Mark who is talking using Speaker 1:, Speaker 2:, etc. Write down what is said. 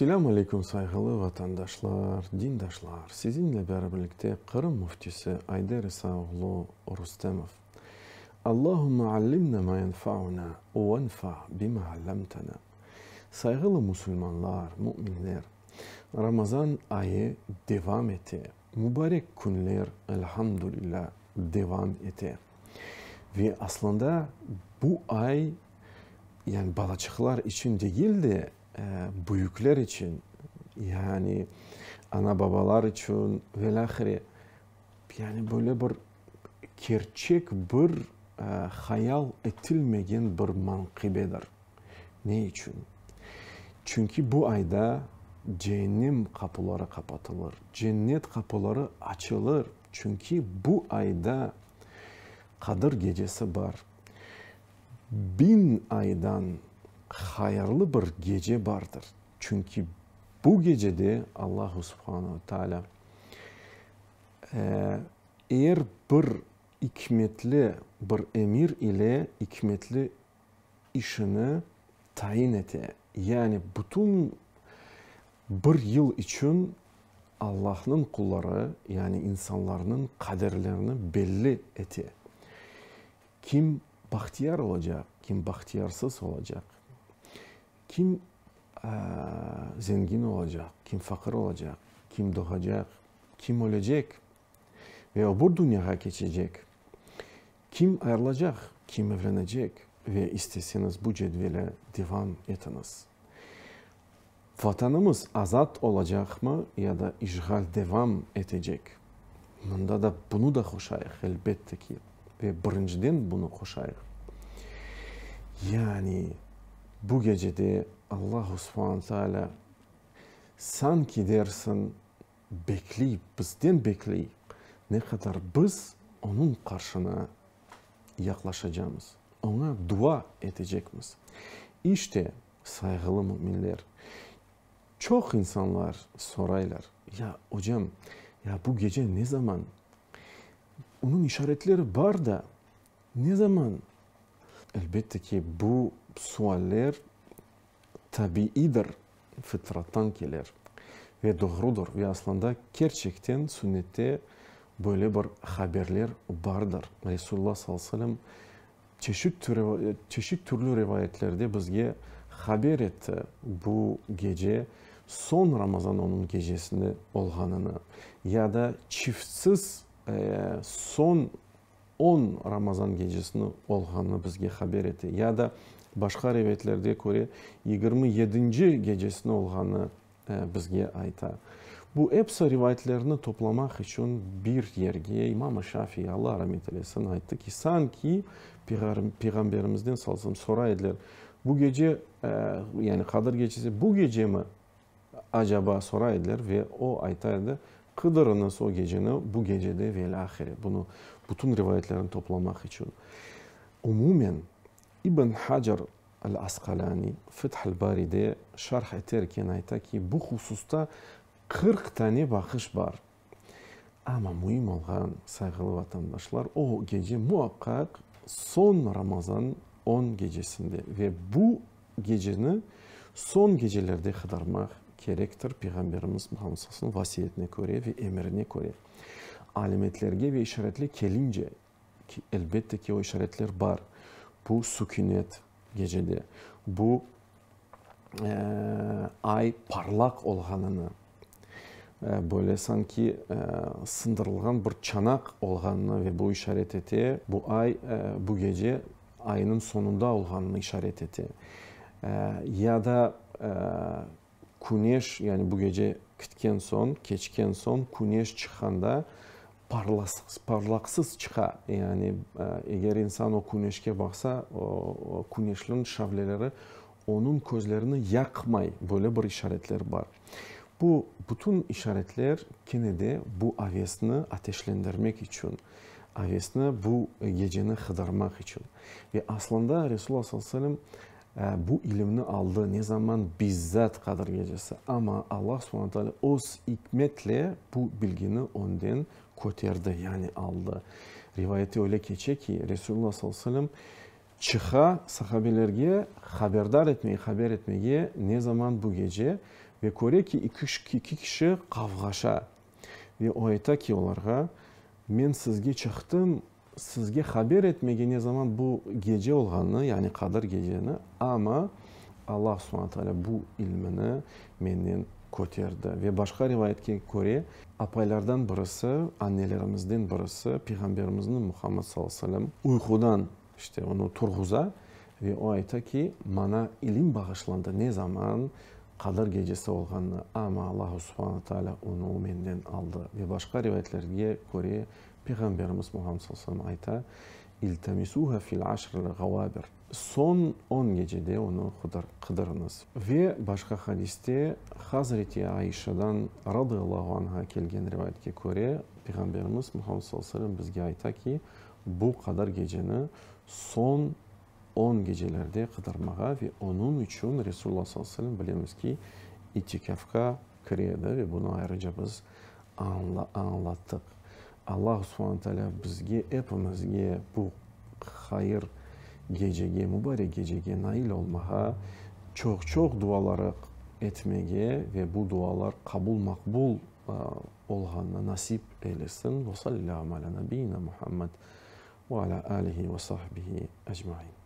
Speaker 1: Selâm aleyküm sayğılı vatandaşlar, dindaşlar! Sizinle beraberlikte Qırım Müftisi Ayder İsa oğlu Rustemov. Allahümme allimna ma yenfauna venfa bima allamtana. Sayğılı musulmanlar, müminler! Ramazan ayı devam ete, mübarek künler, elhamdülillah, devam ete. Ve aslında bu ay, yani balaçıqlar içün degil de, büyükler içün, yani ana-babalar içün velâhire, yani böyle bir kerçek bir hayal etilmegen bir manqibedir. Ne içün? Çünki bu ayda ceennem qapuları qapatılır, cennet qapuları açılır, çünki bu ayda Qadır gecesi bar. Biñ aydan hayırlı bir gece bardır. Çünki bu gecede Allahu subhanu taalâ er bir ikmetli bir emir ile ikmetli işini tayin ete. Yani bütün bir yıl içün Allahnıñ qulları, yani insanlarnıñ qaderlerini belli ete. Kim bahtiyar olacaq, kim bahtiyarsız olacaq, kim zengin olacaq, kim faqır olacaq, kim doğacaq, kim ölecek ve öbür dünyağa keçecek, kim ayırılacaq, kim evlenecek ve isteseñiz bu cedveli devam etiñiz. Vatanımız azat olacaqmı ya da işğal devam etecek? Mında da bunı da qoşayıq, elbette ki, ve birinciden bunı qoşayıq. Yani bu gecede Allahu subhane taalâ sanki dersiñ bekley, bizden bekley, ne qadar biz onıñ qarşına yaqlaşacamız, oña dua etecekmiz. İşte, Sayğılı müminler, çoq insanlar soraylar, Ya, ocam, ya bu gece ne zaman? Onıñ işaretleri bar da, ne zaman? Elbette ki, bu sualler tabiiydir, fıtrattan kelir ve doğrudır ve aslında kerçekten sünnette böyle bir haberler bardır. Resulullah sallallahu aleyhi ve sellem Çeşit çeşit türlü rivayetlerde bizge haber etti bu gece soñ Ramazan onıñ gecesinde olğanını ya da çiftsiz soñ on Ramazan gecesini olğanını bizge haber ete ya da başqa rivayetlerde köre 27-nci gecesini olğanı bizge ayta. Bu episi rivayetlerni toplamaq içün bir yerge İmam-ı Şafiy, Alla ramet eylesin, ayttı ki, sanki Peyğamberimizden, sallallahu aleyhi ve sellem, soray ediler, bu gece, yani Qadır gecesi bu gecemi acaba soray ediler ve o ayta edi, qıdırıñız o geceni bu gecede ve ilâhre. Bunı bütün rivayetlerni toplamaq içün. Umumen, İbn Hacer Al-Asqalani Feth al-Baride şerh eterken ayta ki, bu hususta 40 tane baqış bar. Amma müim olğan, sayğılı vatandaşlar, o gece muaqqaq soñ Ramazan on gecesinde ve bu geceni soñ gecelerde qıdırmaq kerektir, Peyğamberimiz Muhammed sallallahu aleyhi ve sellem vasiyetine köre ve emirine köre. Alâmetlerge ve işaretler kelince, Ki, elbette ki, o işaretler bar. Bu sükünet gecede, bu ay parlaq olğanını, böyle sanki sındırılğan bir çanaq olğanını ve bu işaret ete, bu ay, bu gece aynıñ soñunda olğanını işaret ete. Ya da Küneş, yani bu gece kitken soñ, keçken soñ, küneş çıqqanda parlasız, parlaqsız çıqa. Yani eger insan o küneşke baqsa, o küneşniñ şavleleri onıñ közlerini yaqmay, böyle bir işaretler bar. Bu bütün işaretler kene de bu avesni ateşlendirmek içün, avesni bu geceni qıdırmaq içün. Ve aslında Resulullah sallallahu aleyhi ve sellem Bu ilimni aldı ne zaman? Bizzat Qadir gecesi. Amma Allah subhane taalâ öz ikmetle bu bilgini önden köterdi, yani aldı. Rivayette öyle keçe ki, Resulullah sallallahu aleyhi ve sellem çıqa sahabelerge haberdar etmege, haber etmege ne zaman bu gece. Ve köre ki, iki kişi qavğaşa. Ve o ayta ki olarğa, Men sizge çıqtım, sizge haber etmege ne zaman bu gece olğanını, yani Qadır geceni, amma Allah subhane teala bu ilmini menden köterdi. Ve başqa rivayetke köre, apaylardan birisi, annelerimizden birisi Peyğamberimizni Muhammed sallallahu aleyhi ve sellem uyqudan, işte, onı turğuza ve o ayta ki, Maña ilim bağışlandı, ne zaman Qadır gecesi olğanını, amma Allahu subhane teala onı menden aldı. Ve başqa rivayetlerge köre, Peyğamberimiz Muhammed sallallahu aleyhi ve sellem ayta, İltemisuha fil aşril ğavabir, soñ on gecede onı qıdırıñız. Ve başqa hadiste Hazreti Aişadan radıyallahu anha kelgen rivayetke köre, Peyğamberimiz Muhammed sallallahu aleyhi ve sellem bizge ayta ki, bu Qadır geceni soñ on gecelerde qıdırmağa ve onıñ içün Resulullah sallallahu aleyhi ve sellem bilemiz ki, itikafqa kire edi ve bunı ayrıca biz añlattıq. Allah subhane teala bizge epimizge bu hayır gecege, mubarek gecege nail olmağa, çoq-çoq duaları etmege ve bu dualar qabul-maqbul olğanını nasip eylesin. Ve salli alâ nabiyina Muhammed ve alâ alihi ve sahbihi ecmain.